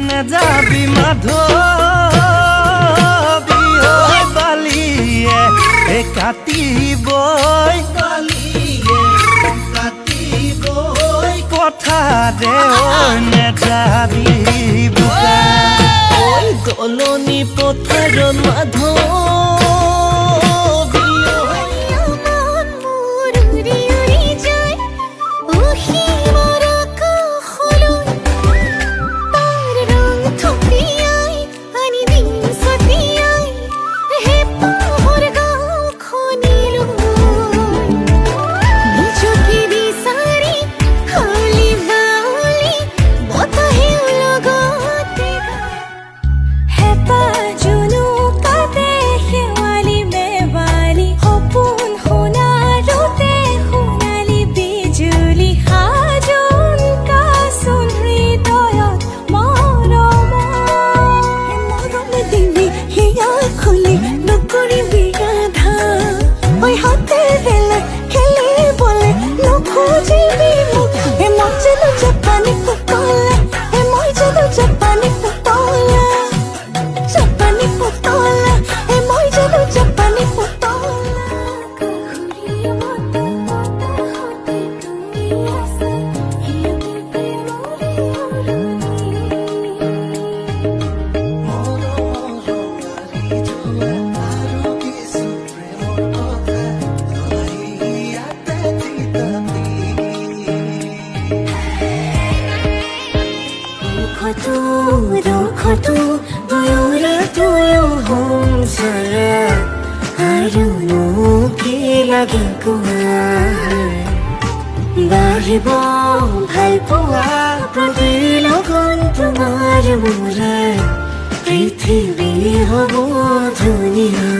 নেযাবি মাধৱী ঐ, বালিয়ে কাটিবই, বালিয়ে কাটিবই পথাৰে ঐ নেযাবি বোকা। ঐ দলনি পথাৰত মাধৱী ঐ। মন মোৰ উৰি উৰি যায় অসীমৰ আকাশলৈ, তাৰ ৰং থপিয়াই আনি দিম ছটিয়াই হেঁপাহৰ গাঁওখনিলৈ। নিজকে বিচাৰি হাউলি বাউলি বতাহেও লগতে গায়। হেঁপাহ জুনুকাতে শেৱালি মেৱালি, সপোন সোণাৰুতে সোণালী বিজুলী, সাজোন কাচোন হৃদয়ত মৰমৰ। মৰম দিবি হিয়া খুলি, নকৰিবি আধা। ঐ হাতেৰে লৈ খেলিবলে নুখুজিবি মোক। এ মই জানো জাপানী পুতলা, এ মই জানো জাপানী পুতলা, জাপানী পুতলা, এ মই জানো জাপানী পুতলা। কাষৰীয়া বতাহতে তুমি আছা, হিয়াতে প্ৰেমৰে উৰণি। মৰমৰ মাৰি যোৱা আৰু কিছু প্ৰেমৰ কথা জ্বলাই ইয়াতে থিতাপি। সুখতো দুখতো দুয়োৰে দুয়ো হ'ম ছায়া, আৰুনো কি লাগে কোৱা? বাঢ়িব ভাল পোৱা প্ৰতি লগন তোমাৰ মোৰে, পৃথিৱী হ'ব ধুনীয়া।